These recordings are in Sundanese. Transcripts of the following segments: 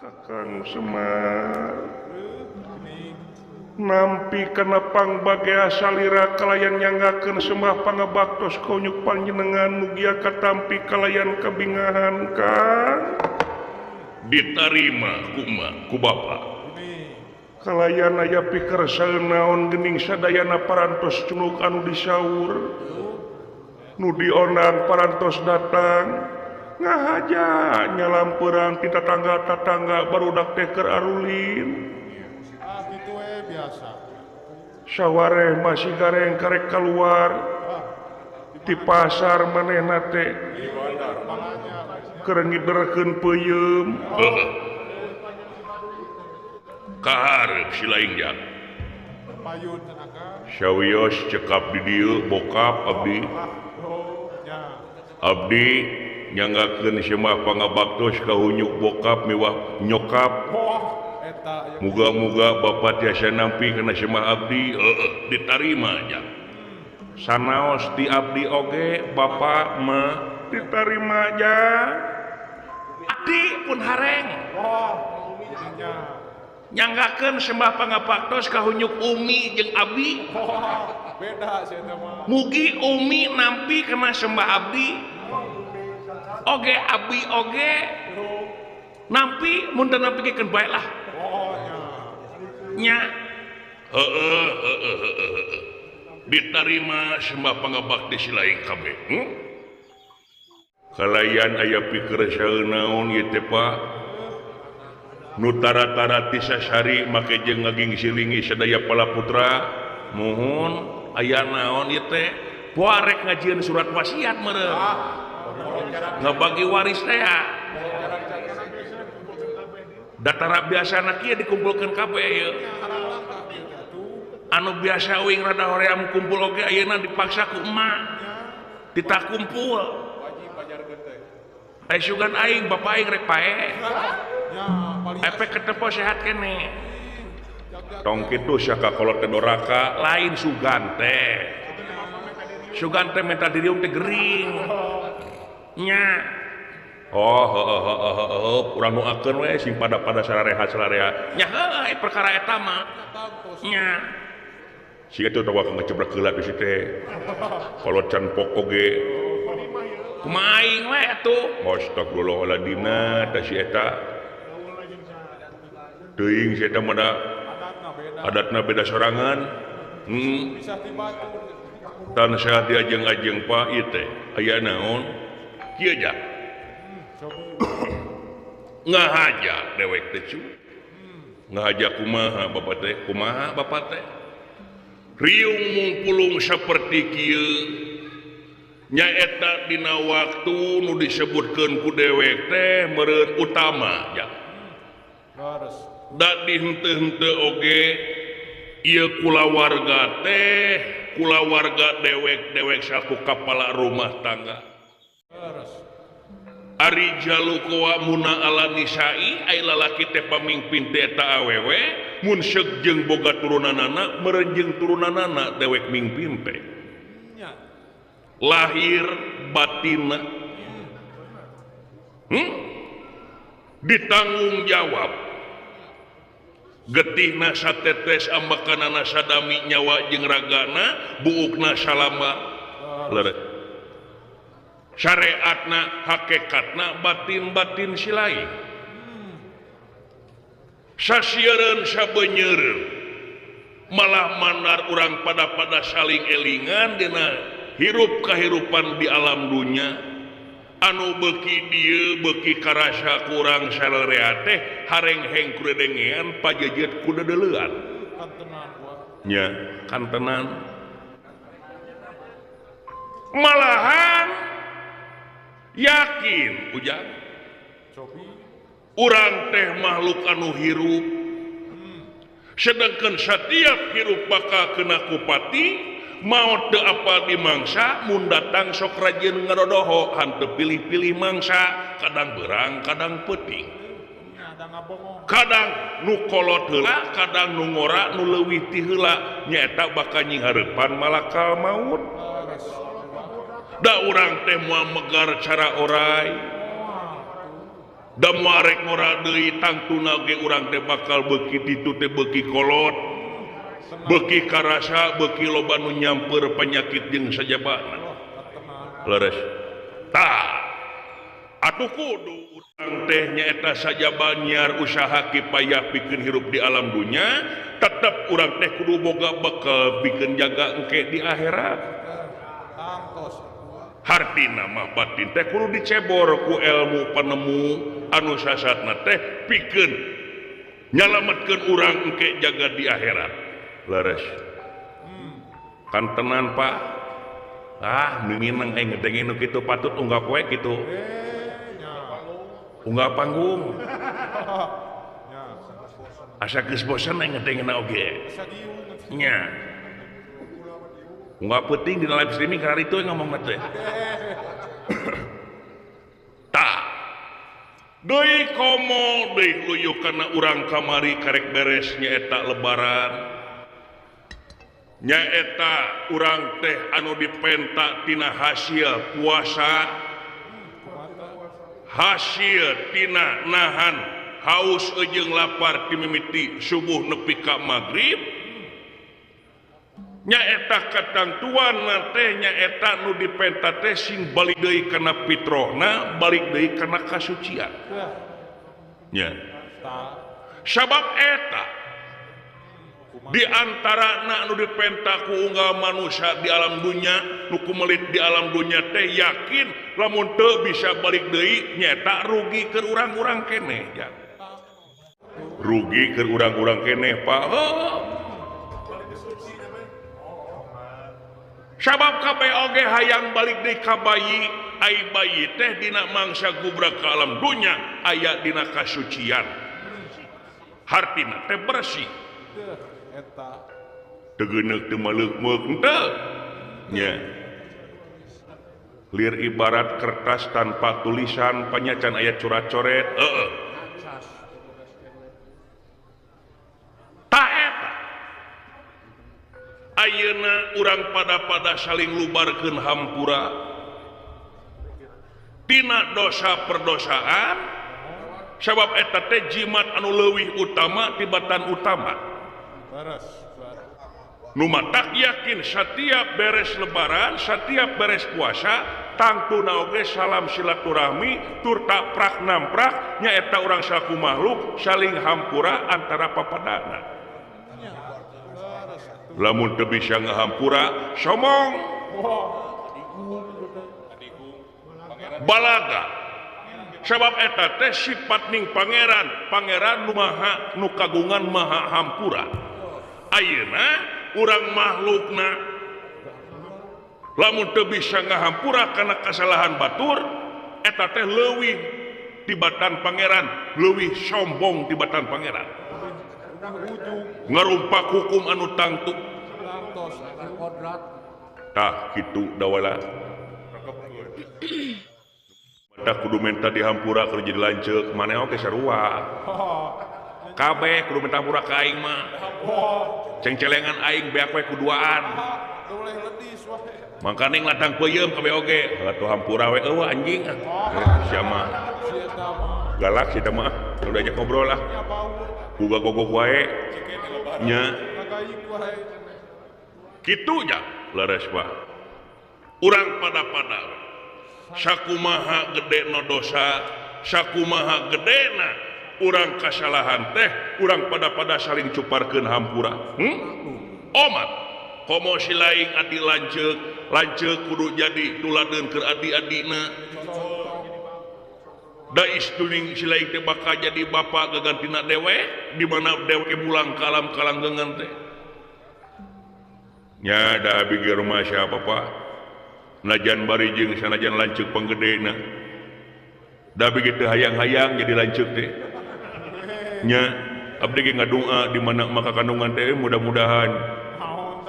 Kakang Semar nampi kana pangbagea salira kalayan nyanggakeun sembah pangabaktos konyuk panjenengan mugia katampi kalayan kabingahan Kang ditarima kuma ku bapa kalayan aya pikersa naon geuning sadayana parantos cunuk anu disaur nu dionang parantos datang ngahaja nyalampeurang ti tatangga-tatangga barudak teh keur arulin sawareh masih gareng karek keluar di pasar manehna teh keur ngiderkeun peuyeum kaharep si laing jang sawios cekap di dieu bokap abdi abdi nyanggakeun sembah pangabaktos ka hunyuk bokap miwah nyokap. Muga-muga bapak tiasa nampi kana sembah abdi ditarima nya. Sanaos ti abdi oge bapak mah ditarima nya. Abdi pun hareng. Nyanggakeun sembah pangabaktos ka hunyuk umi jeung abi. Mugi umi nampi kana sembah abdi. Oge abi oge nampi mun teu nampikeun bae lah. Nya heeh heeh ditarima sembah pangabakti si laing kabeh. Kalayan aya pikeursa naon ieu teh Pak nu tara-tara ti sasari make jeung ngagingsilingi sadaya palaputra muhun aya naon ieu teh poarek ngajieun surat wasiat meureun ngabagi waris teh datara biasa kieu dikumpulkeun kabeh ieu anu biasa uing rada hoream kumpul oge ayeuna dipaksa ku emak ditah kumpul aya sugan aing bapa aing rek pae efek ketepo sehat kene tong kitu saka kolot teh doraka lain sugan teh minta diriung teh gering nya. Oh heeh urang nuakeun we sing pada-pada sarareha-sarareha nya heuh perkara eta mah nya siga teh tong ngecebrek heula di teh kolot can pok oge kumaha aing we atuh astagfirullahaladzim tah si eta teuing si eta mah da adatna beda sorangan tan sehat diajeng-ajeng Pak ieu teh aya naon kieu ja ngahaja dewek teh cu ngahaja kumaha bapak teh kumaha bapak teh riung mungpulung saperti kieu nyaeta dina waktu nu disebutkeun ku dewek teh meureun utama ja da di henteu-henteu oge ieu kulawarga teh kulawarga dewek-dewek saku kapala rumah tangga. Ari jalu qawamuna ala nisa'i ai lalaki teh pamingpin teh eta awewe mun seuk jeung boga turunanana meureun turunanana dewek mingpin teh lahir batinna ditanggung jawab getihna satetes ambakanana sadami nyawa jeung ragana buukna salama leres syariatna hakikatna batin-batin silai sasiereun sabenyeureun malah manar urang pada-pada saling elingan dina hirup kahirupan di alam dunya anu beuki dieu beuki karasa kurang sararea teh harengheng kuredengean pajejet ku dedeleuan nya kantenan malahan yakin ujang urang teh makhluk anu hirup sedangkan setiap hirup bakal kena kupati maot teu apal dimangsa mun datang sok rajin ngadodoho hanteu pilih-pilih mangsa kadang berang kadang peuting kadang nu kolot heula kadang nu ngora nu leuwih ti heula nyaeta bakal nyinghareupan malakal maut. Da urang teh moal megar cara orai. Da moal rek ngora deui tangtuna ge urang teh bakal beuki ditu teh beuki kolot. Beuki karasa beuki loba nu nyamper penyakit jeung sajabana. Leres. Tah. Atuh kudu urang teh nyaeta sajaba nyiar usaha kipayah pikeun hirup di alam dunya, tetep urang teh kudu boga bekal pikeun jaga engke di akhirat. Hartina mah batin teh kudu dicebor ku ilmu panemu anu sasatna teh pikeun nyalametkeun urang engke jaga di akhirat. Leres. Kan tenan Pak. Ah, minang aing ngedenge nu kitu patut unggah poe kitu. Unggah panggung. Asa geus bosen aing ngedengena oge. Nya. Unggah peuting dina live streaming kararitu ngomong teh. Tah. Deui komo deui luyuh kana urang kamari karek beres nyaeta lebaran. Nyaeta urang teh anu dipenta tina hasil puasa. Hasil tina nahan haus jeung lapar timimiti subuh nepi ka magrib. Nyaeta katantuan teh nyaeta nu dipenta teh sing balik deui kana fitrahna, balik deui kana kasucian. Nya. Sabab eta di antara nu dipenta ku unggal manusia di alam dunya, nu kumelit di alam dunya teh yakin lamun teu bisa balik deui nyaeta rugi keur urang-urang keneh ya. Rugi keur urang-urang keneh Pak. Oh. Sabab kabeh oge hayang balik deui ka bayi, ai bayi teh dina mangsa gubrak ka alam dunya aya dina kasucian. Hartina teh bersih. Teu geuneuk teu maleuk-meuk henteu. Nya. Lir ibarat kertas tanpa tulisan panyacan aya coret-coret, heeh. Tah eta. Ayeuna urang pada-pada saling lubarkeun hampura. Tina dosa perdosaan sabab eta teh jimat anu leuwih utama tibatan utama. Nu matak yakin setiap beres lebaran, setiap beres puasa, tangtuna oge salam silaturahmi tur tak prak namprak nyaeta urang salaku makhluk saling hampura antara papadana. Lamun teu bisa ngahampura somong. Balaga. Sabab eta teh sifat ning pangeran, pangeran nu maha nu kagungan maha hampura. Ayeuna urang makhlukna lamun teu bisa ngahampura kana kasalahan batur eta teh leuwih tibatan pangeran, leuwih sombong tibatan pangeran. Ngarumpak hukum anu tangtu. Tah kitu dawala. Tah kudu menta dihampura keur jadi lanceuk, maneh oge sarua. Kabeh kudu minta hampura ka aing mah. Cengcelengan aing beak we kuduaan. Mangkaning ladang peuyeum kabeh oge, atuh hampura we eueuh anjing. Sia mah. Galak sia mah, udah ajak ngobrol lah. Boga gogok wae. Nya. Kitu nya leres Pak. Urang pada-pada sakumaha gedena dosa, sakumaha gedena urang kasalahan teh, urang pada-pada saling cuparkeun hampura. Omat komo si laing adi lanceuk, lanceuk kudu jadi tuladeun keur adi-adina. Da istuning si laing teh bakal jadi bapak gagantina dewek, di mana dewek pulang ka alam kalanggengan teh. Nya da abi ge rumah siapa Pak? Najan bari jeung sanajan lanceuk panggedena. Da abi ge teu hayang-hayang jadi lanceuk teh. Nya abdi ge ngadua di mana maka kandungan teh mudah-mudahan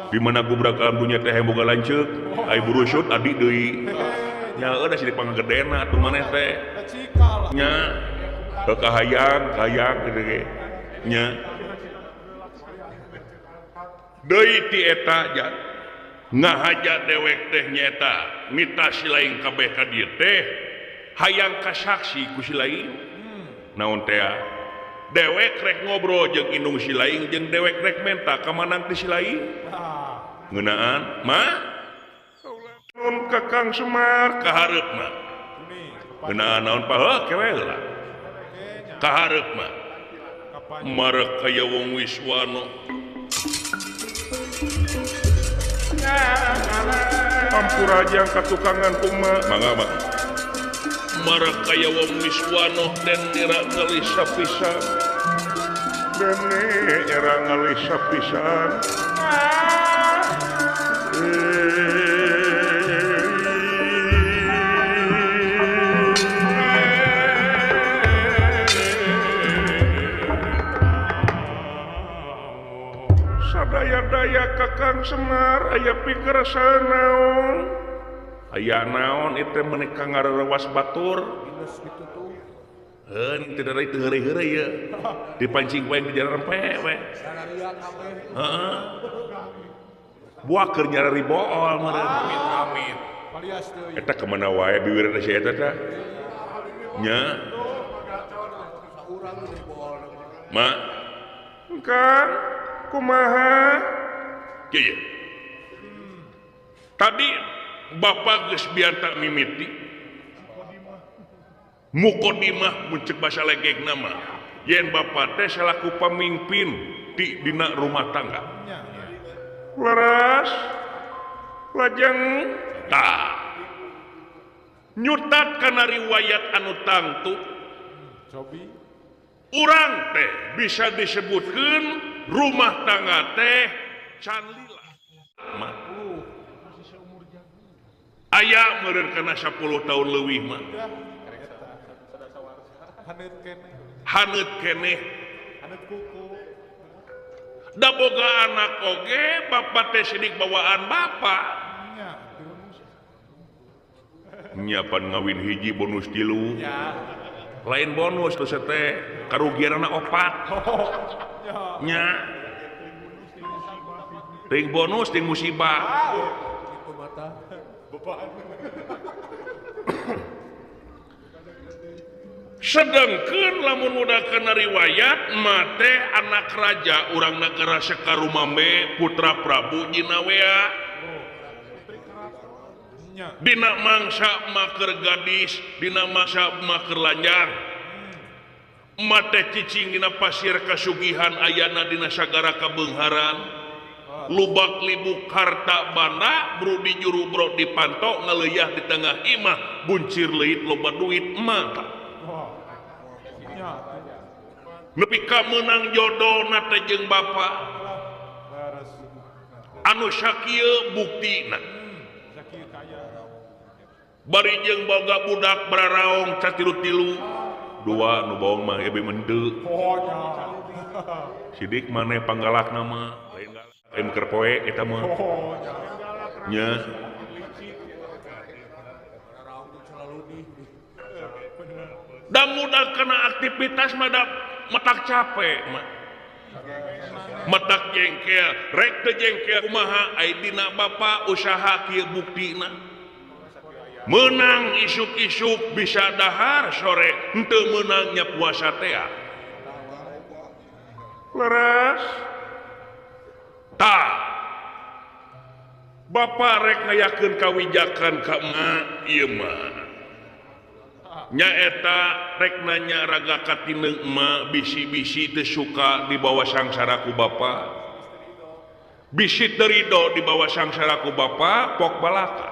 di mana gubrak alam dunya teh boga lanceuk, ai burusut adi deui. Nya eueuh da si panggedena atuh maneh teh. Nya teu kahayang, hayang kitu ge. Nya deui ti eta ja ngahaja dewek teh nyaeta mita si lain kabeh ka dieu teh hayang kasaksi ku si lain. Naon teh dewek rek ngobrol jeung indung si laing jeung dewek rek menta ka manang ti si laing. Ngeunaan mah nun Kakang Semar ka hareup mah. Ngeunaan naon pa heuh kewe heula. Ka hareup mah. Marek kaya wong Wiswano. Pampura jang katukangan kuma mangga mah. Marek kaya wong Wiswano den nira ngelisa pisan. Dene era ngelisa pisan. Sadaya-daya Kakang Semar aya pikersa naon? Aya naon itu meuni ka ngarerewas batur? Heuh, teu dari teu heureuy-heureuy ye. Dipancing wae di jalan rempe we. Heeh. Buah keur nyarari bool meureun. Amit-amit. Eta ka mana wae biwirna si eta tah? Nya. Ma. Kang, kumaha? Kieu. Tadi bapak geus bianta mimiti. Mukodimah mun ceuk basa legegna mah. Yen bapak teh salaku pamimpin di dina rumah tangga. Leres lajeng tah nyutat kana riwayat anu tangtu. Urang teh bisa disebutkeun rumah tangga teh can lila. Aya meureun kana 10 tahun leuwih mah. Haneut keneh. Da boga anak oge bapak teh sidik bawaan bapak. Nyapan ngawin hiji bonus 3. Lain bonus teh teh karugianna 4. Nya. Ting bonus ting musibah. Sedangkan lamun udah kena riwayat mate anak raja urang negara Sekarumambe putra Prabu Jinawea dina mangsa maker gadis dina mangsa maker lanjang mate cicing dina pasir kasugihan ayana dina sagara kabeungharan lubak libuk harta banda bru di juru bro dipanto ngaleuya di tengah imah buncir leuit loba duit mah nepi ka meunang jodona teh jeung bapa anu sakieu buktina bari jeung boga budak bararaong catilu-tilu dua nu bohong mah ebe mendeu sidik maneh panggalakna mah lain lain keur poe eta mah nya. Da mudah kena aktivitas mah da matak capek mah. Matak jengkel, rek teu jengkel kumaha ai dina bapa usaha kieu buktina. Meunang isuk-isuk bisa dahar sore, henteu meunang nya puasa tea. Leres. Tah. Bapa rek ngayakeun kawijakan ka emak ieu mah. Nyaeta rek nanya raga katineng emak bisi-bisi teu suka dibawa sangsara ku bapa. Bisi teu rido dibawa sangsara ku bapa pok balaka.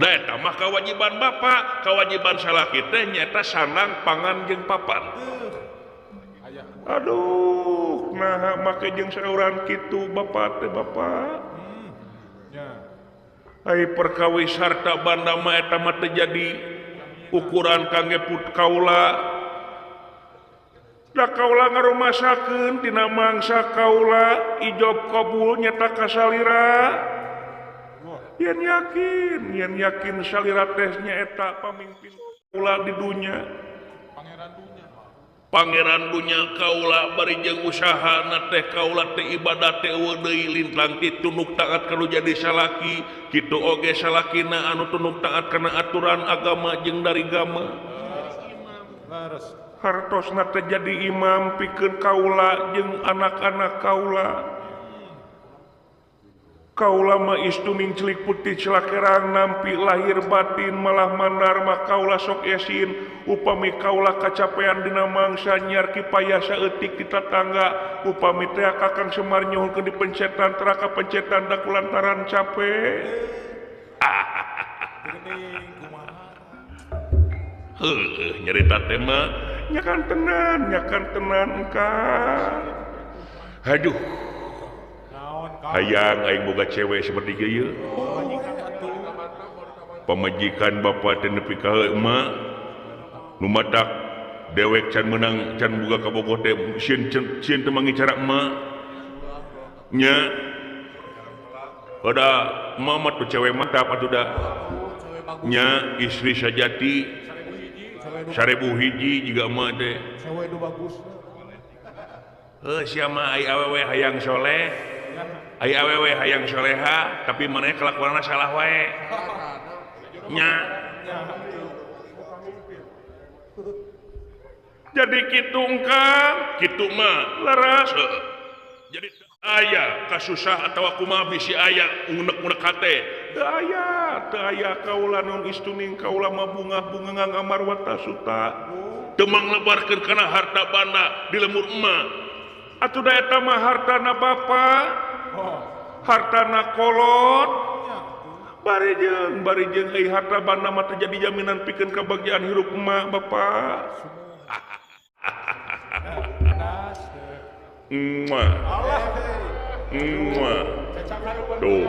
Da eta mah kewajiban bapa, kewajiban salaki teh nyaeta sandang pangan jeung papan. Aduh, naha make jeung sauran kitu bapa teh bapa. Ai perkawis harta banda mah eta mah teu jadi ukuran kangge put kaula. Da kaula ngarumasakeun tina mangsa kaula ijob kabul nyata kasalira. Yen yakin salira teh nyaeta pamimpin kaula di dunya. Pangeran dunya kaula bari jeung usahana teh kaula teh ibadah teh eueuh deui lintang ti tunduk taat kana jadi salaki kitu oge salakina anu tunduk taat kana aturan agama jeung dari gama. Hartosna teh jadi imam pikeun kaula jeung anak-anak kaula. Kaula mah istuning celik putih celakerang nampi lahir batin malah mandar mah kaula sok esin upami kaula kacapean dina mangsa nyiar kipayah saeutik di tatangga upami teh Kakang Semar nyuhunkeun dipencetan teraka pencetan da kulantaran capek. Heuh nyerita teh mah nyakan tenan engkau. Aduh. Hayang aing boga cewek seperti ieu. Pamajikan bapa teh nepi ka emak nu matak dewek can meunang can boga kabogoh teh sieun sieun teu mangi cara emak. Nya. Pada emak mah tuh cewek mantap atuh da. Nya istri sajati 1000 hiji juga emak teh. Cewek nu bagus. Heuh sia mah ai awewe hayang soleh. Ai awewe hayang soleha tapi maneh kelakuanna salah wae. Nya. Jadi kitu engkang, kitu mah leres. Jadi aya kasusah atawa kumaha bisi aya unek-unek hate. Teu aya kaula non istuning kaula mah bungah-bunga ngamar wata suta. Teu manglebarkeun kana harta banda di lemur emak. Atuh da eta mah hartana bapa. Hartana kolot. Bari jeung euy harta banda mah teu jadi jaminan pikeun kebahagiaan hirup emak bapa. Muah. Muah. Tuh,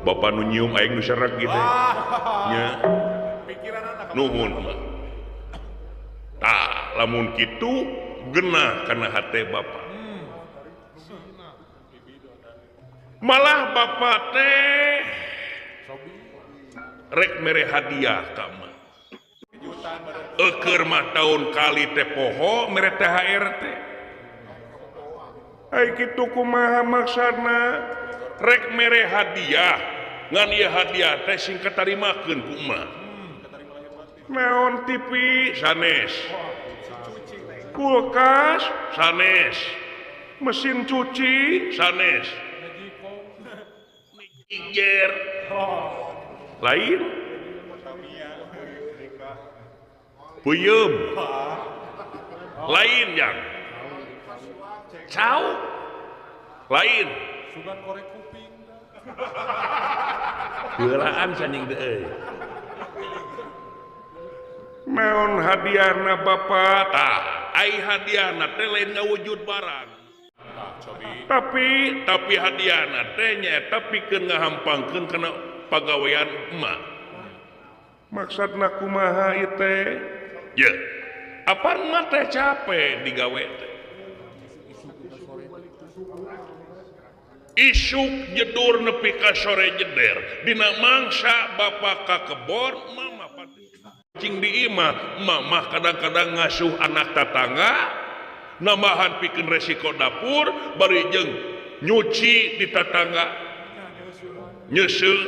bapak nu nyium aing nu serak gitu. Nya. Nuhun mah. Tah, lamun kitu genah kana hate bapak. Malah bapak teh rek mere hadiah ka mah. Eukeun mah taun kali teh poho mere THR teh. Ai kitu kumaha maksana? Rek mere hadiah, ngan ieu hadiah teh sing katarimakeun ku emak. Naon TV sanes, kulkas sanes, mesin cuci sanes, niger lain, peuyeum lain yang cau lain sugan korek kuping heulaan sanjing teh euy. Naon hadiahna bapa? Tah, ai hadiahna teh lain ngawujud barang. Tapi hadiahna teh nyaeta pikeun ngahampangkeun kana pagawean emak. Maksudna kumaha ieu teh? Ye. Apan emak teh capek digawe teh. Isuk jedur nepi ka sore jeder. Dina mangsa bapa ka kebon, mama cing di imah, mamah kadang-kadang ngasuh anak tatangga, nambahan pikeun resiko dapur, bari jeung nyuci di tatangga, nyeuseuh,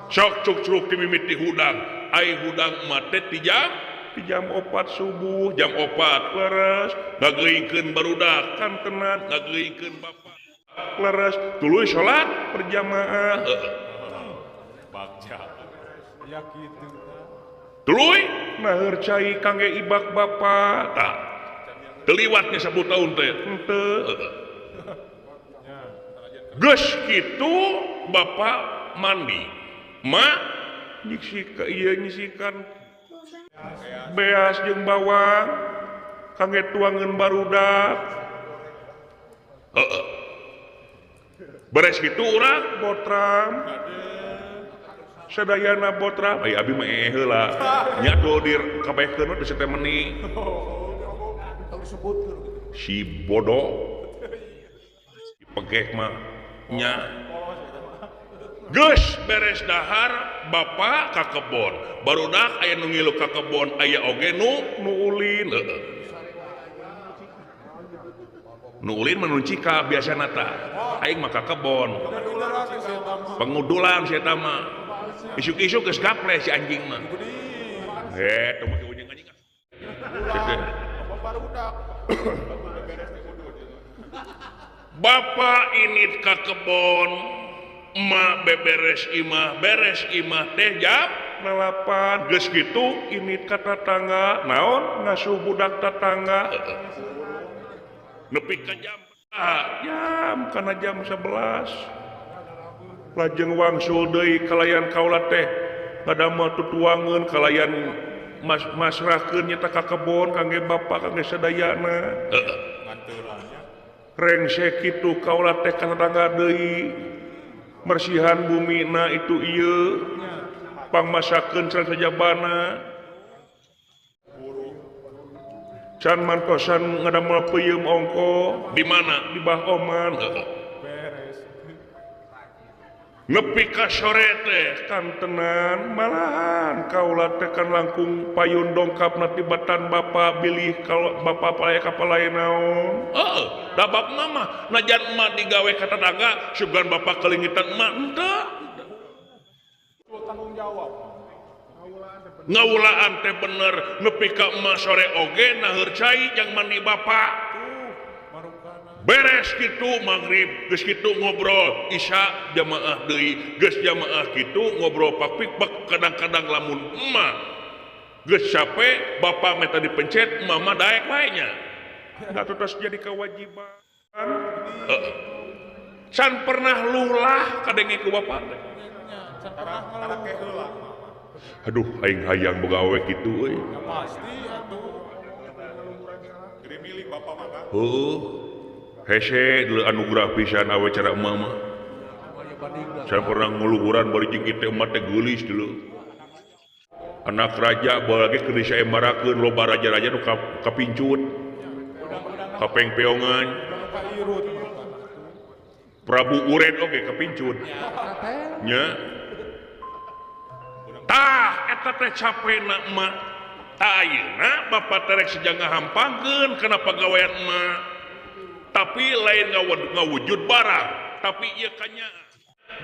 sok cuk-cuk ti mimiti hudang, ai hudang mah teh ti jam 4 subuh, jam 4 leres, ngageuingkeun barudak, kan tenan ngageuingkeun bapak, leres, tuluy salat berjamaah. Bagja. Ya kitu. Tuluy naheur cai kangge ibak bapa. Tah. Teliwatnya 10 tahun teh. Henteu. Geus kitu bapak mandi. Ma nyisika ieu nyisikan beas jeung bawang kangge tuangeun barudak. Heeh. Beres kitu urang botram. Sadayana botram. Ai abi mah heula. Nya tuh dir kabehkeun teh teh meni. Si bodoh. Pegek mah nya. Geus beres dahar bapak ka kebon. Barudak aya nu ngilu ka kebon aya oge nu ulin. Heeh. Nu ulin mah nu cika biasana tah. Aing mah ka kebon. Pengudulan si eta mah. Isuk-isuk geus gaple si anjing mah. Heh, teu make ujung anjing. Bapak ini ka kebon emak beberes imah beres imah teh jam 8 geus kitu ini ka tatangga naon ngasuh budak tatangga nepi ka jam jam kana jam 11 lajeng wangsul deui kalayan kaula teh ngadamel tutuangeun kalayan masrahkeun nyata ka kebon kangge bapak kangge sadayana rengse kitu kaula teh ka tatangga deui mersihan bumina itu ieu pangmasakeun sajabana can mantosan ngadamel peuyeum ongko di mana di Bah Oman nepi ka sore teh kantenan malahan kaula teh kan langkung payun dongkapna tibatan bapa bilih kalau bapa palaya kapalaya naon heeh da bab mah najan emak digawe ka tetangga sugan bapa kelingitan emak henteu tanggung jawab ngawulaan teh bener nepi ka emak sore oge naheur cai jang mandi bapa beres kitu maghrib geus kitu ngobrol isya jamaah deui geus jamaah kitu ngobrol pakpik kadang-kadang lamun emak geus capek bapa meta dipencet emak mah daek wae nya da terus jadi kewajiban can pernah lulah kadenge ku bapa teh aduh aing hayang boga awe kitu euy pasti atuh gede milik bapa mah kan heuh hese dulu anugerah pisan awe cara emak mah saya pernah nguluhuran bari jeung kitu emak teh geulis dulu anak raja bae lagi keur disaembarakeun loba raja-raja nu kapincut kapengpeongan Prabu Ured oge kapincut nya tah eta teh capena emak tah ayeuna bapa teh rek sejang ngahampangkeun kana pagawean emak tapi lain ngawujud barang tapi ieu kanyaah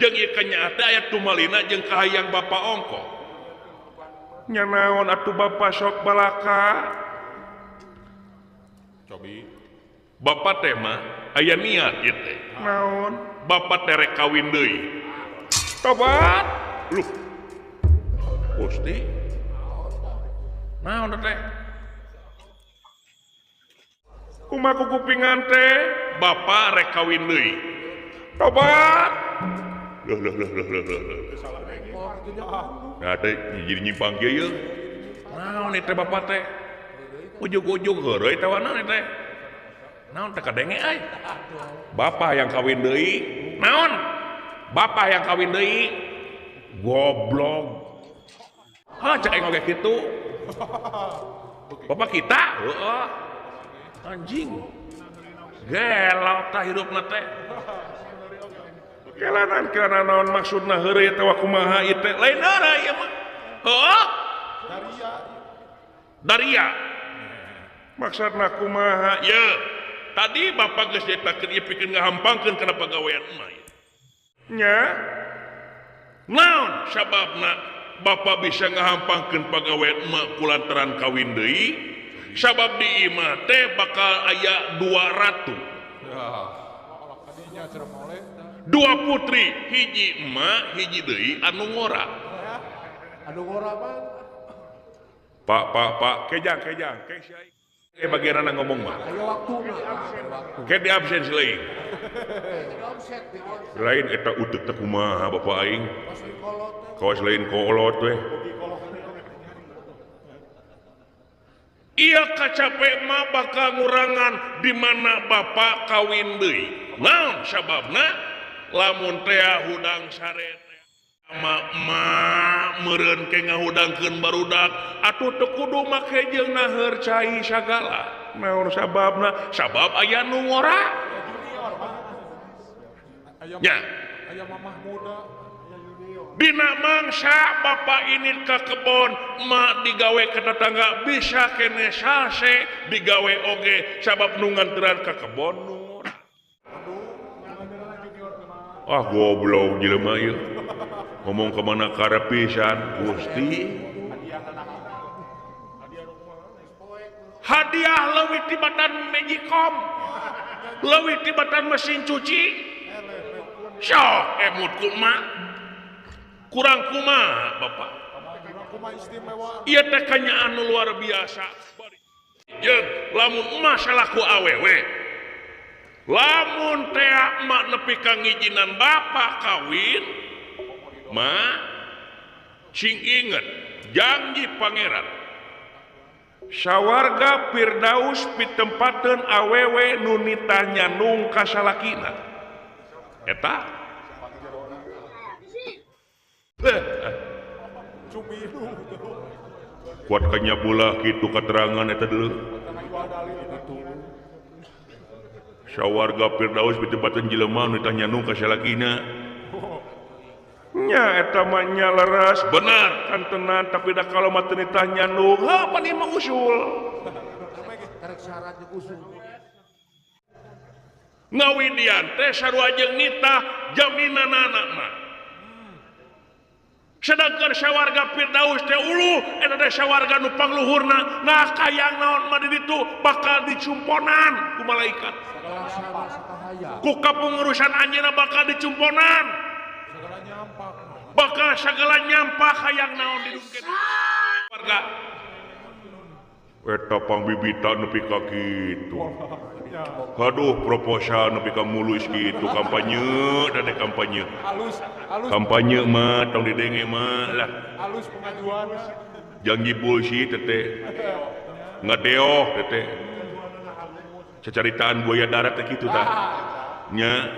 jeung ieu kanyaah teh aya tumalina jeung kahayang bapa ongko nya naon atuh bapa sok balaka cobi bapa teh mah aya niat ieu teh naon bapa teh rek kawin deui tobat luh Gusti naon teh kumaha kupingan teh bapa rek kawin deui tobat loh loh loh loh loh loh nah teh jadi nyimpang kieu yeuh naon teh bapa teh ujug-ujug heureuy teh naon teh naon teh kadenge euy bapa yang kawin deui naon bapa yang kawin deui goblok ha cek aing oge kitu bapak kita heeh anjing gelo tah hirupna teh kelanan kana naon maksudna heureuy teh kumaha ieu teh lain heureuy ieu mah heuh daria maksudna kumaha ye tadi bapak geus nyaritakeun ieu pikeun ngahampangkeun kana pagawean emak ieu nya naon sababna bapak bisa ngahampangkeun pagawean emak kulantaran kawin deui sabab di imah teh bakal aya dua ratu dua putri hiji emak hiji deui anu ngora anu ngora mah pak pak pak kejang kejang ke bagian anak ngomong mah aya waktuna ke di absen lain lain eta utek teh kumaha bapak aing kawas lain kolot we iya kacape mah bakal ngurangan di mana bapak kawin deui naon sababna lamun teh hudang sare sama emak meureun ke ngahudangkeun barudak atuh teu kudu make jeung naheur cai sagala naon sababna sabab aya nu ngora nya aya mamah muda dina mangsa bapak ini ke kebon emak digawe ke tetangga bisa kene salse digawe oge sabab nu nganteran ka kebon nu ngora ah goblok jelema ieu ngomong ke mana karep pisan Gusti Hadiah leuwih tibatan Magicom, leuwih tibatan mesin cuci. Sok emut kumaha? Kurang kumaha Bapak? Ieu teh kanyaan nu luar biasa. Jeung lamun emak salaku awewe, lamun teh emak nepi ka ngijinan bapak kawin, mah sing inget janji pangeran. Sawarga Firdaus pitempateun awewe nu nitah nyandung ka salakina. Eta kuat kanya bola kitu keterangan eta dulu. Sawarga Firdaus pitempateun jelema nu nitah nyandung ka salakina. Nya eta mah nya leres bener kan tenan tapi da kalau mah teu nitah nyandung heuh pan ieu mah usul. Ngawidian teh sarua jeung nitah jaminanana mah. Sedangkan sawarga Firdaus teh uluh eta teh sawarga nu pangluhurna nah kayang naon mah di ditu bakal dicumponan ku malaikat. Ku kapungurusan anjeunna bakal dicumponan. Bakal segala nyampak hayang naon di dunia warga eta pangbibitan nepi ka kitu. Aduh proposal nepi ka mulus kitu kampanye da teh kampanye. Kampanye mah tong didenge mah lah. Halus pengajuan. Janji bullshit teh. Ngadeoh teh. Cacaritaan buaya darat teh kitu tah. Nya.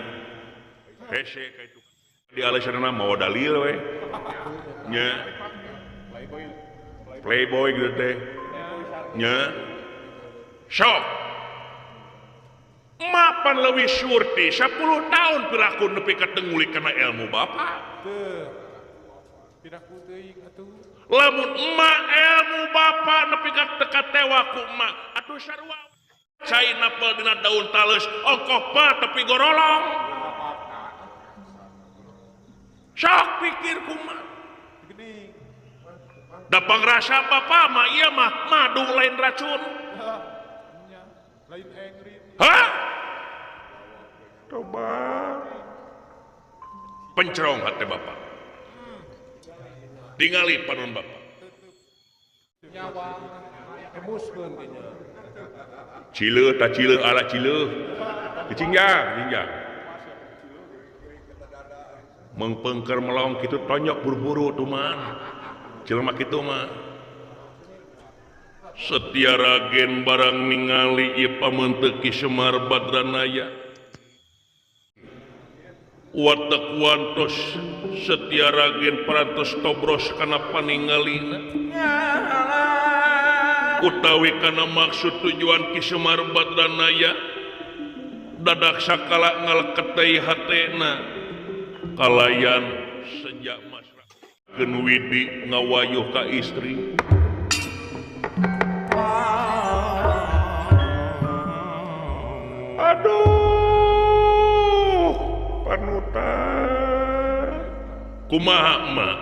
Hese ka itu. Di alasanna mawa dalil we. Nya. Playboy gitu teh. Nya. Sok. Mapan leuwih surti 10 tahun piraku nepi ka teu ngulik kana ilmu bapak. Teu. Piraku teuing atuh. Lamun emak ilmu bapak nepi ka teu katewa ku emak atuh sarua. Cai napel dina daun taleus ongkoh pa tepi gorolong. Sok pikir kumaha. Da pangrasa bapak mah ieu mah madu lain racun. Lain engrit. Hah? Coba pencerong hati bapak. Tingali panon bapak. Nyawa emuskeun dinya. Cileuh ta cileuh ala cileuh. Dicingjang, cingjang. Mengpengker melong kitu tonyok buru-buru tuh mah. Jelema kitu mah. Setia ragen barang ningali ieu pamenteuk Ki Semar Badranaya. Watek wantos setia ragen parantos tobros kana paningalina. Utawi kana maksud tujuan Ki Semar Badranaya dadak sakala ngaleketei hatena kalayan sejak masrah keun widi ngawayuh ka istri. Aduh panutan kumaha emak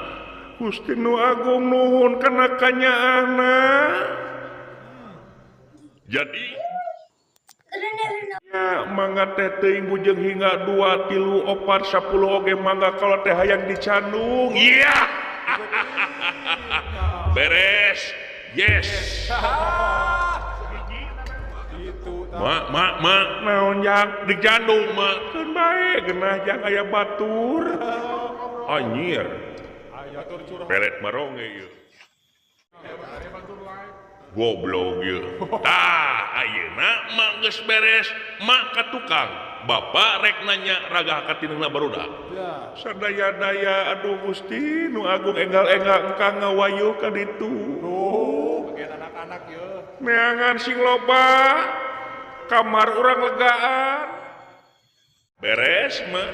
Gusti nu agung nuhun kana kanyaahna. Jadi ya mangga teh teuing bujeng hingga 2 3 4 10 oge mangga kalau teh hayang dicandung. Iya. Beres. Yes. Mak mak mak naon jang dicandung mak keun bae geunah jang aya batur. Anjir. Pelet maronge ieu. Goblok ieu. Tah ayeuna mak geus beres, mak ka tukang. Bapak rek nanya ragah katinengna barudak. Sadaya-daya aduh Gusti nu agung enggal-enggal engkang ngawayuh ka ditu. Duh, bagian anak-anak yeuh. Neangan sing loba kamar urang legaan. Beres mah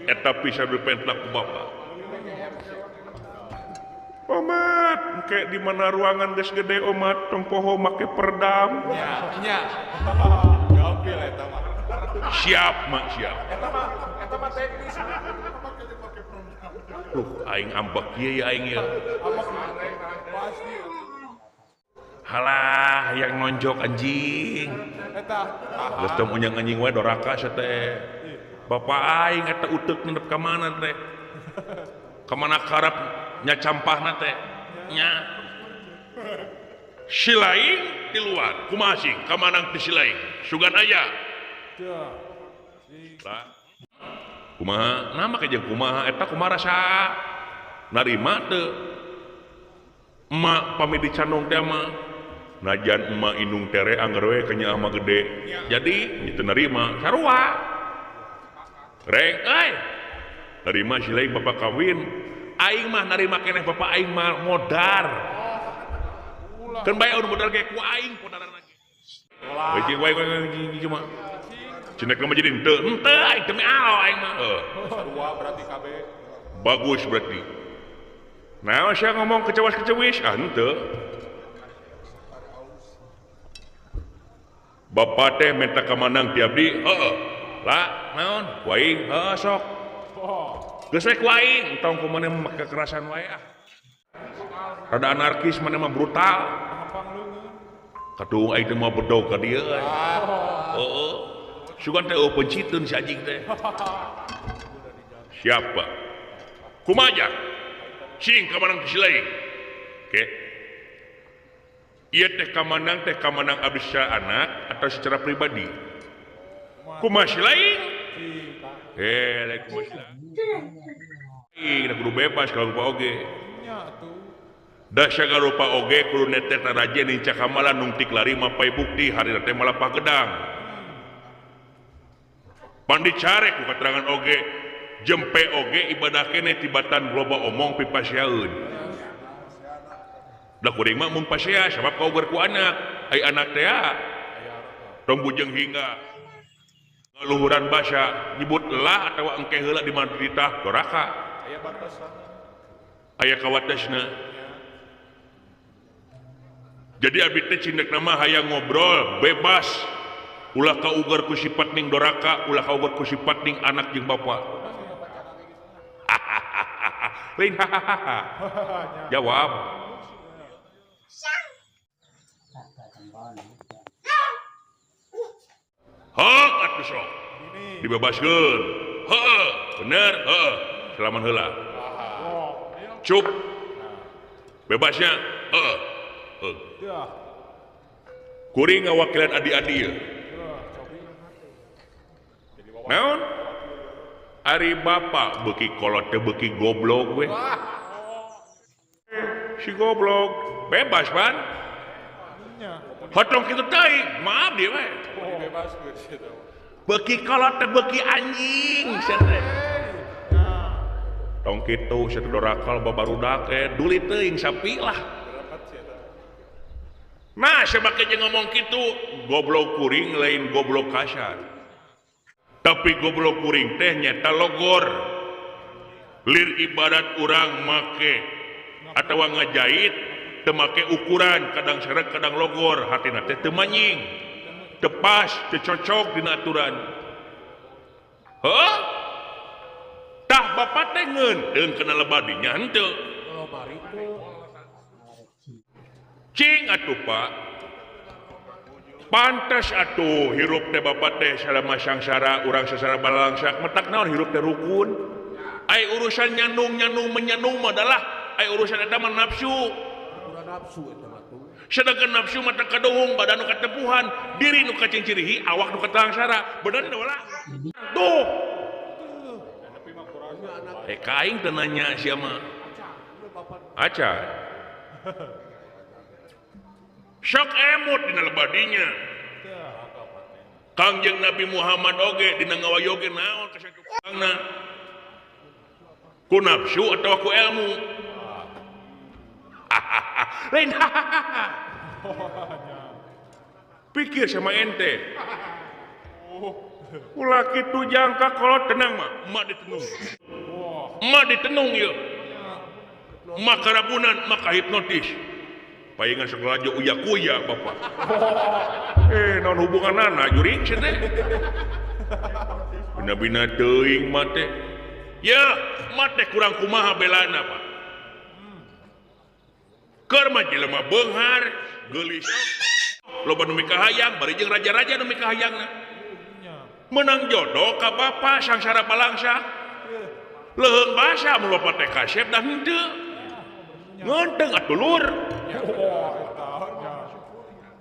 eta bisa dipentlak ku bapak. Omat, engke di mana ruangan geus gede omat tong poho make perdam. Nya, nya. Gampil eta mah. Siap mak siap. Eta mah teknis. Aing ambek ieu ya aing ya. Halah yang nonjok anjing. Geus teu unyang anjing wae doraka sia teh. Bapak aing eta uteuk nendep ka mana teh? Ka mana karep nya campahna teh? Nya. Si lain di luar, kumaha sing kamanang ti si lain? Sugan aya. Lah. Kumaha? Nama ke jeung kumaha eta kumaha rasa? Narima teu? Emak pami dicandong teh mah najan emak indung tere angger we kenyaah mah gede. Jadi teu narima sarua. Reng euy. Narima si lain bapak kawin. Aing mah narima keneh bapak aing mah modar. Keun bae modar ge ku aing podaran lagi. Euy wae wae mah. Cinek mah jadi henteu. Henteu aing demi Allah aing mah. Sarua berarti kabeh. Bagus berarti. Nah, saya ngomong kecewas-kecewis, ah henteu. Bapak teh minta kamanang ti abdi, heeh. Lah, naon? Ku aing, heuh sok. Geus we ku aing, entong ku maneh make kekerasan wae ah. Rada anarkis maneh mah brutal. Kaduh aing teh moal bedog ka dieu. Heeh. Sugan teh eueuh penciteun si anjing teh. Siapa? Kumaha? Sing kamanang ti si lain. Oke. Ieu teh kamanang abdi secara anak atau secara pribadi? Kumaha si lain? Lain kumaha si lain. Ih, kudu bebas kalau rupa oge. Da sagala rupa oge kudu netek taraje nincak kamala nungtik lari mapai bukti hari teh malapah gedang. Pan dicarek ku keterangan oge jempe oge ibadah keneh tibatan loba omong pipasiaeun. Da kuring mah mun pasea sabab kauger ku anak, ai anak teh tong bujeng hingga ngaluhuran basa nyebut lah atawa engke heula di mandritah doraka. Aya batasan. Aya kawatesna. Jadi abdi teh cindekna mah hayang ngobrol bebas. Ulah kauger ku sifat ning doraka, ulah kauger ku sifat ning anak jeung bapa. Lain hahaha. Jawab. Hak atuh sok. Dibebaskeun. Heeh, bener, heeh. Salaman heula. Cup. Bebasnya, heeh. Heeh. Kuring ngawakilan adi-adi ieu. Naon? Ari bapak beuki kolot teh beuki goblok we. Si goblok bebas pan. Hotong kitu teuing, maaf dia we. Beuki kolot teh beuki anjing sia teh. Tong kitu sia teh dorakal babarudak duli teuing sapi lah. Nah, sabake jeung ngomong kitu, goblok kuring lain goblok kasar. Tapi goblok kuring teh nyata logor. Lir ibarat urang make atawa ngajait teu make ukuran, kadang seret kadang logor, hatina teh teu manying. Teu pas, teu cocok dina aturan. Heuh? Tah bapak teh ngeunteung kana lebadinya henteu. Cing atuh Pak. Pantes atuh hirup teh bapak teh salama sangsara urang sasara balangsak metak naon hirup teh rukun. Ai urusan nyandung-nyandung menyandung mah adalah ai urusan eta mah nafsu. Sedangkan nafsu mah teu kadohong badan nu katepuhan, diri nu kacincirihi, awak nu katangsara, bener teu lah. Tuh. Ka aing teu nanya sia mah. Aca. Sok emut dina lebadinya. Kangjeng Nabi Muhammad oge dina ngawayoge naon kasakupangna. Ku nafsu atawa ku ilmu. Lain pikir sama ente. Ulah kitu jangka kolot tenang mah, emak ditenung. Emak ditenung ieu. Emak karabunan, emak kahipnotis. Paingan sekolah aja uya-kuya bapak. Naon hubunganana juring sia teh. Bina-bina teuing mah teh. Ya, mah teh kurang kumaha belana, Pak. Keur mah jelema beunghar, Geulis. Loba nu mikahayang bari jeung raja-raja nu mikahayangna. Menang jodoh ka bapa sangsara balangsa. Leuheung basa mun bapak teh kasep dah henteu. Ngenteng atuh lur.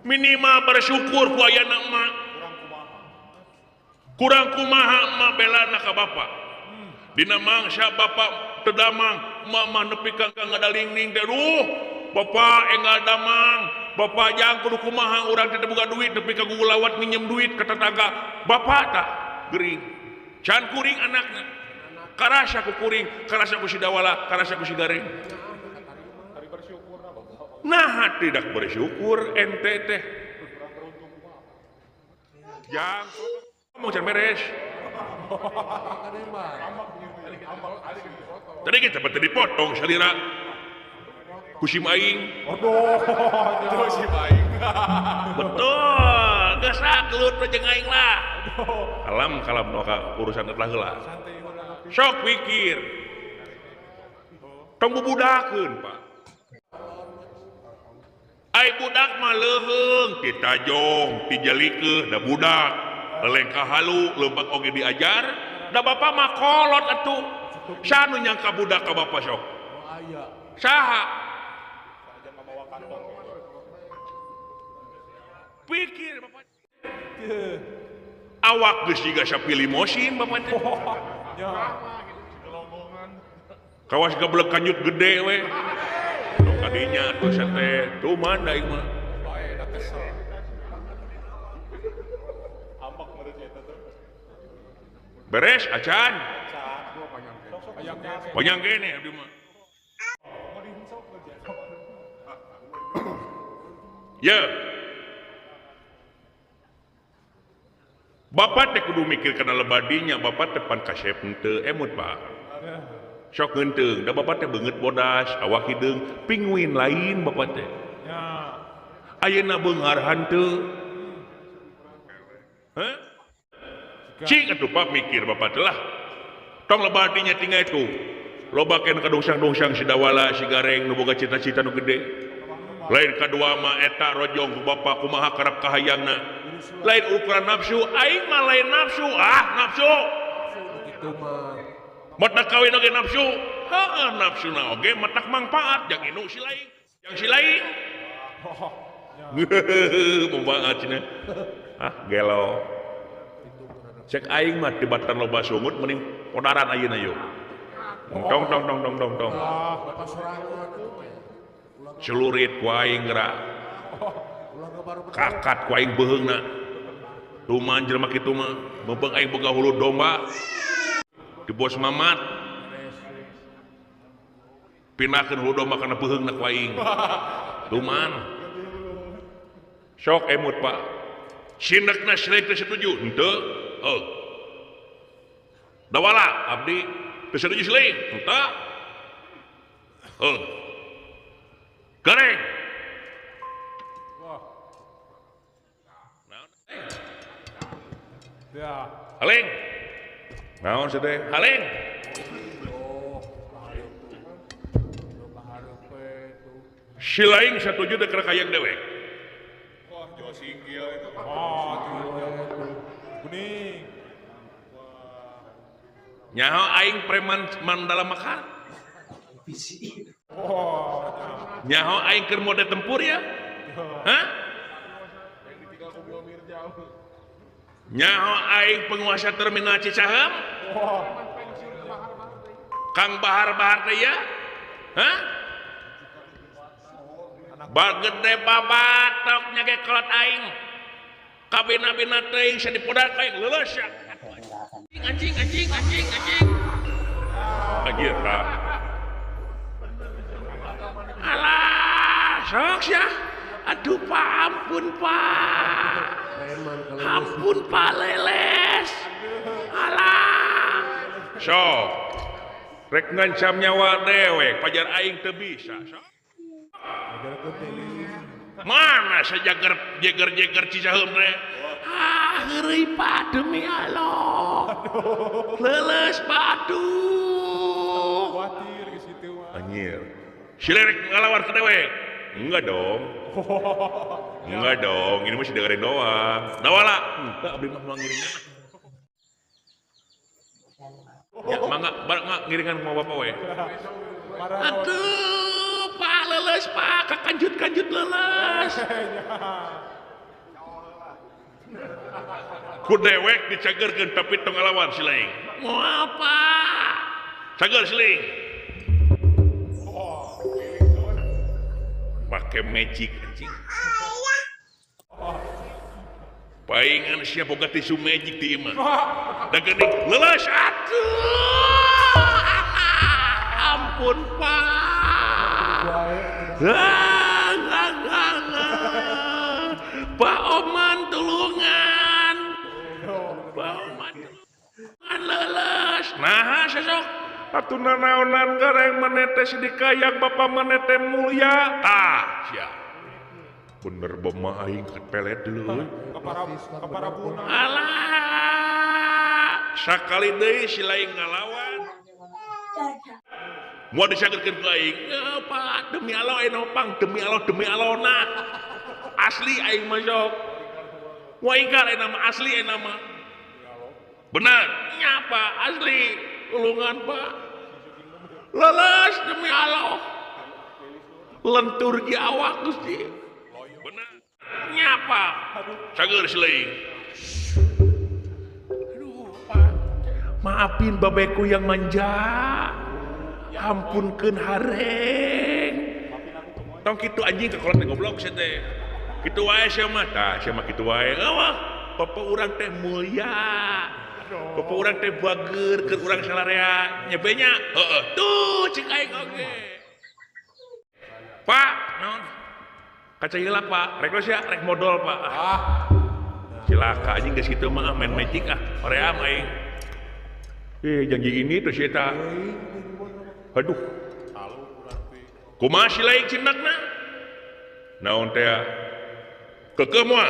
Minimal bersyukur ku ayana emak. Kurang kumaha emak belana ka bapak. Dina mangsa bapak teu damang, emak mah nepi ka ngadalingning teh duh, bapak enggal damang, bapak jang kudu kumaha urang teh boga duit nepi ka gugulawat minjem duit ka tetangga. Bapak tah gering. Can kuring anakna. Karasa ku kuring, karasa ku si Dawala, karasa ku si Gareng. Nah tidak bersyukur ente teh. Jang ngomong can beres. Tadi kita betul dipotong salira. Kusim aing. Aduh, kusim aing. Betul, geus gelut jeung aing lah. Alam kalam nu urusan eta heula. Sok pikir. Tong bubudakeun, Pak. Ai budak mah leuheung ditajong, dijelikeun da budak. Lelengkah halu, leumpang oge diajar, da bapak mah kolot atuh. Saha nu nyangka budak ka bapak sok? Saha? Pikir bapak. Awak geus jiga sapi limosin bapak teh. Kawas gablek kanjut gede we. Kadinya tuh sate tuman da ieu mah. Beres acan. Panjang kene abdi mah. Ya. Bapak teh kudu mikir kana lebadinya, bapak teh pan kasep henteu emut Pak. Sok ngeunteng, da bapak teh beungeut bodas, awak hideung, pinguin lain bapak teh. Ayeuna beunghar henteu. Hah? Cing atuh Pak mikir bapak teh lah. Tong lebadinya tinggal itu. Loba keneh kadungsang-dungsang si Dawala, si Gareng nu boga cita-cita nu gede. Lain kadua mah eta rojong ku bapak kumaha karep kahayangna. Lain ukuran nafsu, aing mah lain nafsu, ah nafsu. Kitu mah. Matak kawin oge nafsu, heeh nafsuna oge matak mangpaat jang inu si lain, jang si lain. Mangpaat cenah. Ah gelo. Cek aing mah tibatan loba sungut mending podaran ayeuna yuk. Tong tong tong tong tong tong. Celurit ku aing geura. Kakat ku aing beuheungna. Tuman jelema kitu mah, meupeung aing boga hulu domba. Di bos mamat. Pindahkeun hulu domba kana beuheungna ku aing. Tuman. Sok emut Pak. Sindekna sileuk teh setuju henteu. Oh. Dawala abdi teu setuju sileuk henteu. Oh. Gareng. Naon? Ya. Haling. Naon sih teh? Haling. Si lain setuju teh keur hayang dewek. Wah, josing ieu itu. Oh, kuning. Nyaho aing preman Mandala Mekar. Nyaho aing keur mode tempur ya? Hah? Nyaho aing penguasa terminal Cicaheum? Kang Bahar-Bahar teh ya? Hah? Bagede babatok nya ge kolot aing. Kabina-bina teuing sadipodar aing leuleus ya. Anjing anjing anjing anjing. Anjir tah. Alah, sok sia. Aduh Pak, ampun Pak. Ampun Pak Leles. Alah. Sok. Rek ngancam nyawa dewek, pajar aing teu bisa, sok. Mana sajager jeger-jeger Cicaheum teh? Ah, heureuy Pak demi Allah. Leuleus Pak aduh. Khawatir ke situ mah. Anjir. Si lerek ngalawan ke dewek. Enggak dong. Enggak dong, ini masih dengerin doang. Dawala. Enggak, abdi mah mau ngiringan. Ya, mangga, bareng ngiringan mau bapak we. Aduh, Pak leles Pak, kakanjut-kanjut leles. Ku dewek dicagerkeun tapi tong ngalawan si laing. Mau apa? Cager si laing. Pakai magic anjing. Paingan sia boga tisu magic di imah. Da geuning leles atuh. Ampun Pak. Pak Oman tulungan. Pak Oman tulungan leles. Nah sosok atuh nanaonan gareng menetes di kayak bapak menete mulia. Tah sia. Bener bema aing kepelet dulu. Kaparabuna. Alah, sakali deui si lain ngalawan. Moal disagerkeun ku aing. Pak, demi Allah aing nopang, demi Allah, demi Allah na. Asli aing mah sok. Moal ingkar aing nama asli aing nama. Benar, nya Pak, asli. Tulungan Pak. Leles demi Allah. Lentur di awak Gusti. Benar. Nyapa? Cager sileing. Aduh, Pak. Maafin babeku yang manja. Ampunkeun hareng. Tong kitu anjing ka kolot goblok sia teh. Kitu wae sia mah. Tah, sia mah kitu wae. Eueuh, bapak urang teh mulia. Bapak urang teh bager keur urang salarea. Nyebenya? Heeh. Tuh cek aing oge. Pak, naon? Kaca heula Pak, rek sia rek modal Pak. Ah. Cilaka anjing geus kitu mah main magic ah, hoream aing. Janji ini terus eta. Aduh. Kumaha si lain cindakna? Naon teh? Keukeuh moal.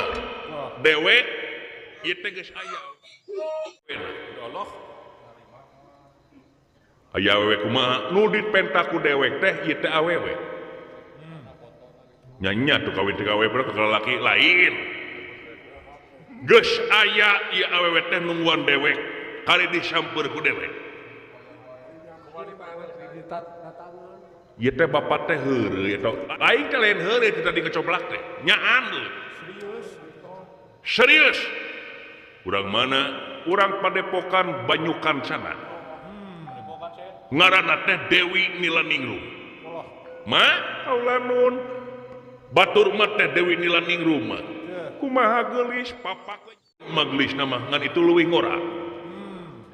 Dewek ieu teh geus aya. Allah. Aya awewe kumaha? Nu dipenta ku dewek teh ieu teh awewe. Nyanya tuh kawin teh awewe ke lalaki lain. Geus aya ieu awewe teh nungguan dewek, kali disamper ku dewek. Ieu teh bapak teh heureuy eta. Aing teh lain heureuy teh tadi ngecoblak teh. Nyaan deui. Serius. Urang mana? Urang Padepokan Banyukan sana. Ngaranna teh Dewi Nilaningrum. Ma kaula nun. Batur mah teh Dewi Nilaningrum mah. Kumaha geulis papak maglis nama ngan itu leuwih ngora.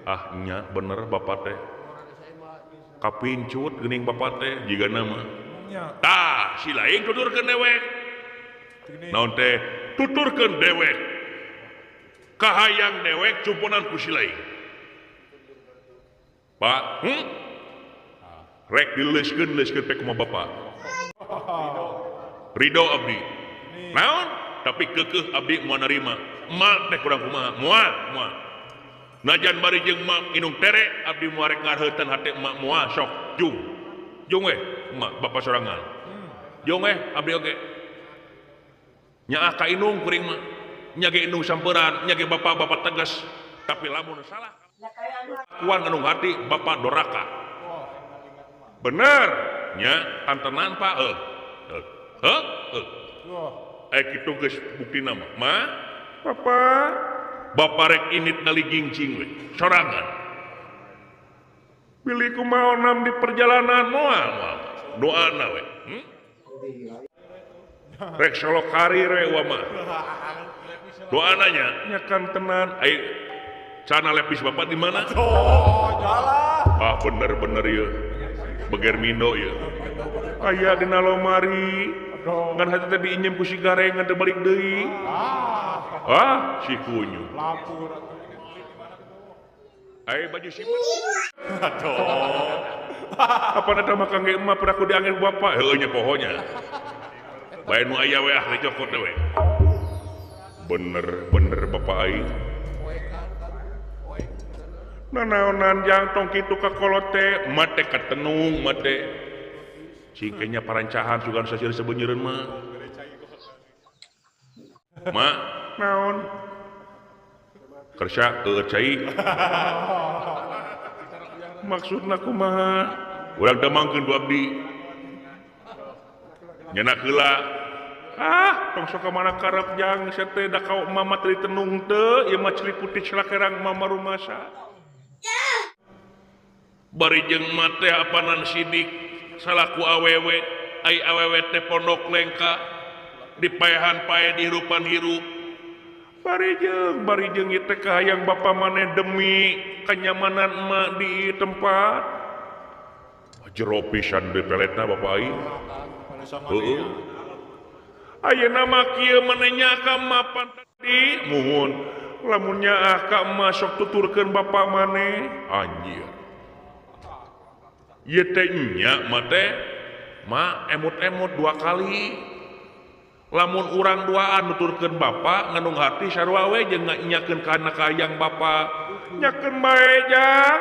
Ah nya bener bapak teh. Kapincut geuning bapak teh jigana mah. Tah si lain tuturkeun dewek. Naon teh tuturkeun dewek. Kahayang dewek cumponan ku si lain. Pak, Rek dileuskeun leuskeun teh kumaha bapak. Ridho abdi. Naon? Tapi keukeuh abdi moal narima. Emak teh kurang kumaha? Moal, moal. Najan bari jeung emak inung tere abdi moal rek ngarheutan hate emak moal sok jung. Jung we emak bapak sorangan. Jung we abdi oge. Nyaah ka inung kuring mah. Nya ge inung samperan, nya ge bapak-bapak tegas. Tapi lamun salah kuan nganung hati bapak doraka. Bener nya antenan Pak heuh. Heuh, heuh. Kitu geus buktina mah. Ma, papa, bapak rek init ngaligingcing we, sorangan. Bilih kumaha onam di perjalanan moal moal. Doana we. Rek solo karir we wa mah. Doana nya nya kan tenan. Ai cana lepis bapak di mana? Ah bener-bener ieu. Beger mindo ieu. Aya dina lomari. Ngan hati teh diinjem ku si gareng ngan teu balik deui. Ah, si kunyu. Ai baju si Aduh. Apa eta mah kangge emak pernah ku diangin ku bapak? Heueuh nya pohonya. Bae nu aya we ah dicokot we. Bener bener bapak aing. Nanaonan jang tong kitu ka kolot teh, mate katenung mate. Cingkenya parancahan sugan sasir sebeunyereun mah. Ma naon kersa keur cai maksudna kumaha urang damangkeun ku abdi nyenak heula ah tong sok ka mana karep jang sia teh da ka mama teu ditenung teu ieu mah celi putih celakerang mama rumasa bari jeung mah teh apanan sidik salaku awewe ai awewe teh pondok lengka dipaehan pae dihirupan hirup bari jeung ieu teh kahayang bapa maneh demi kenyamanan emak di tempat jero pisan deui peletna bapa aing heueuh ayeuna mah kieu maneh nya ka mapan tadi muhun lamun nyaah ka emak sok tuturkeun bapa maneh anjir ieu teh nya mah teh ma emut-emut dua kali lamun urang duaan nuturkeun bapa ngandung hati sarua we jeung nyakeun kana kahayang bapa nyakeun bae jang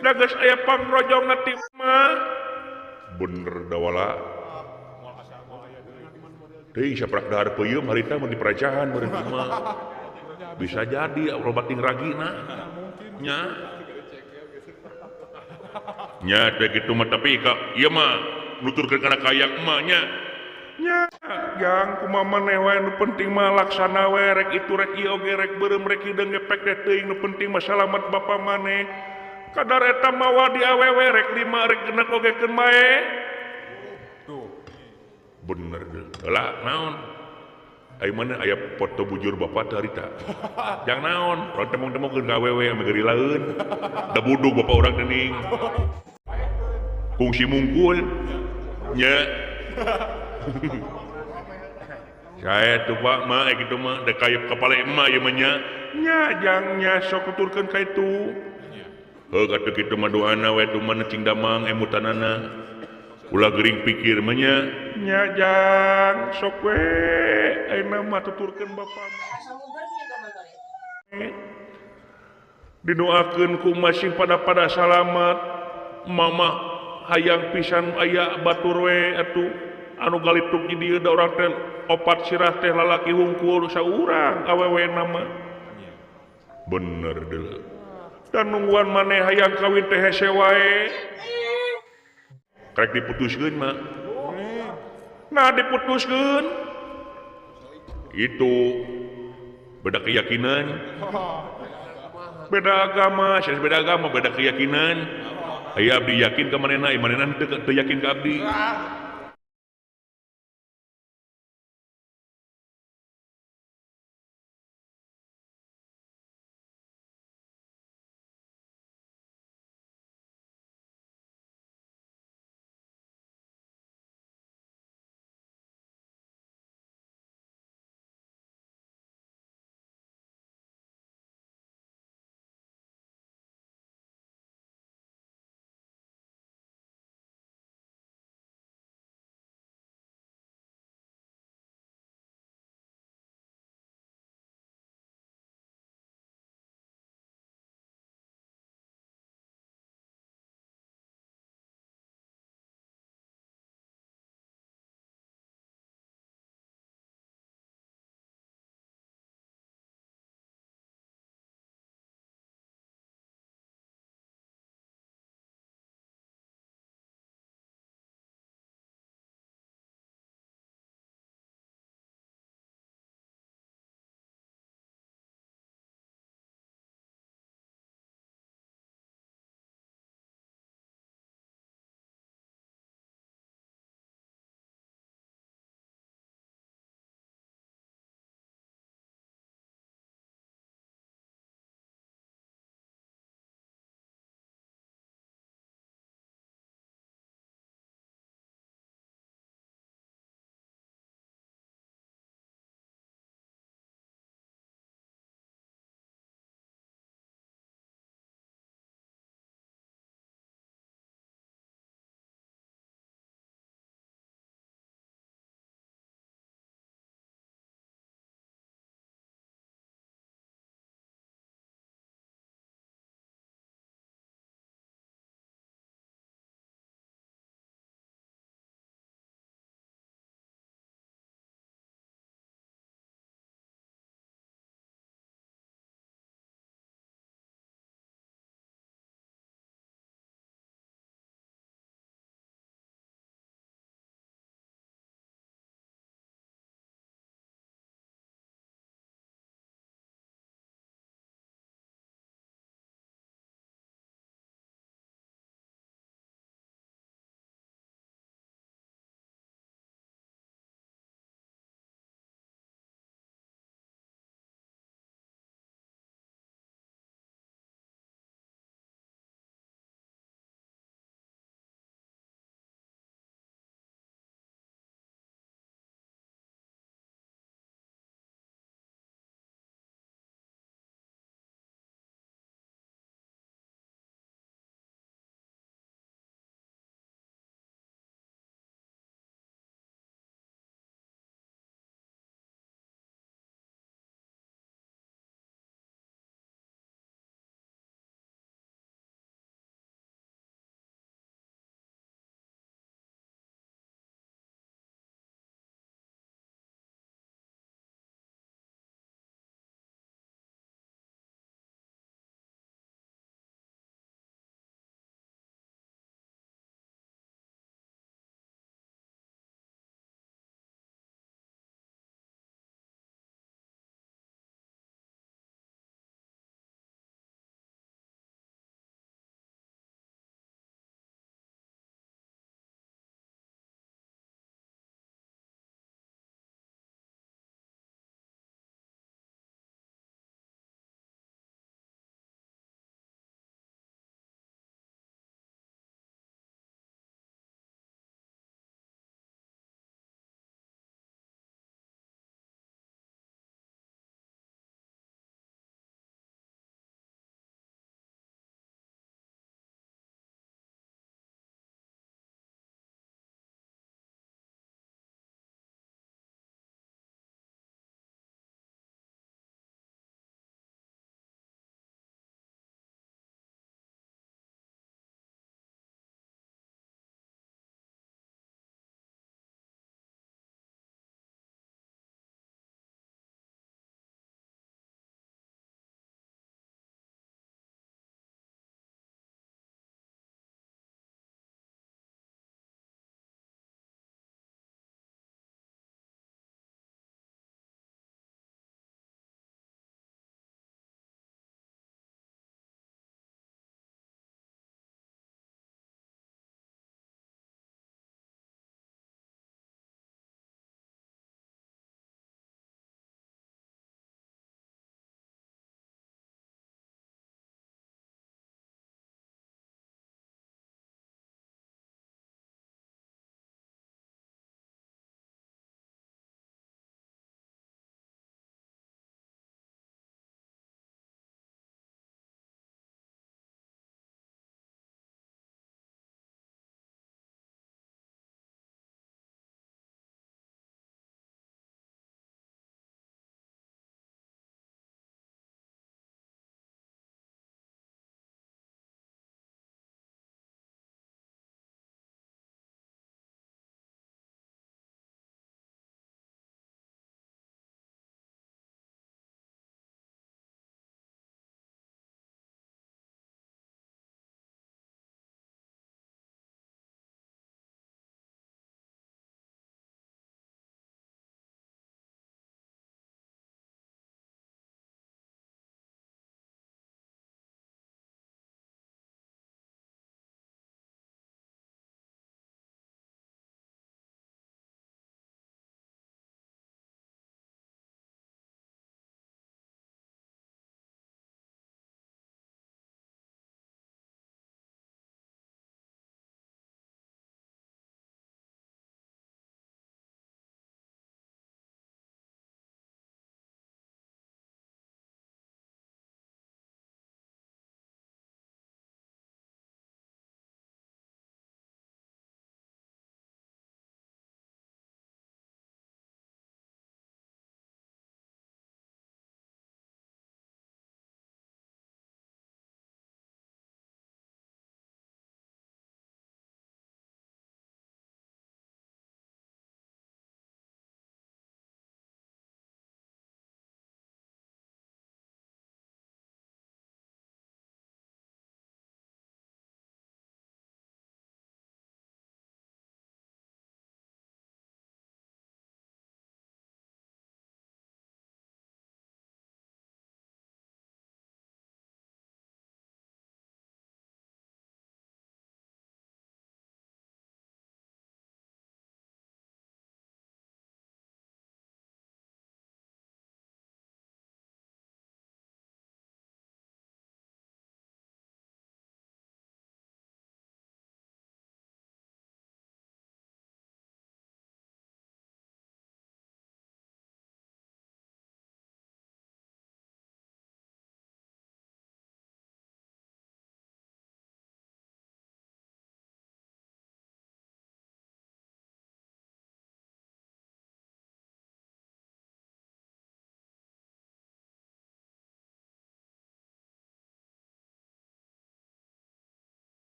da geus aya pangrojongna ti mah bener dawala teuing saprak dahar peuyeum harita mun diperacahan meureun mah bisa jadi loba ting ragina nya nya teh kitu mah tapi ka ieu mah nuturkeun kana kahayang emak nya nya jang kumaha maneh wae nu penting mah laksana we rek itu rek ieu oge rek beureum rek hideung ge pek teh teuing nu penting mah salamet bapa maneh kadar eta mawa di awewe rek lima rek genep oge keun bae tuh bener heula naon ai mana aya foto bujur bapa teh harita jang naon urang temong-temongkeun ka awewe ame gerilaeun da budug bapa urang teh ning kungsi mungkul nya saya tuh Pak mah kitu mah da kayep kepala emak ieu mah nya nya jang nya sok tuturkeun ka itu heuh katuh kitu mah doana we tuh mah cing damang emutanana ulah gering pikir mah nya nya jang sok we ayeuna mah tuturkeun bapa didoakeun ku masing pada salamet mamah hayang pisan aya batur we atuh anu galituk di dieu da urang teh opat sirah teh lalaki hungkul saurang awewe nama bener deuleu dan nungguan maneh hayang kawin teh hese wae karek diputuskeun mah nah diputuskeun itu beda keyakinan beda agama sanes beda agama beda keyakinan aya abdi yakin ka manehna manehna teu yakin ka abdi.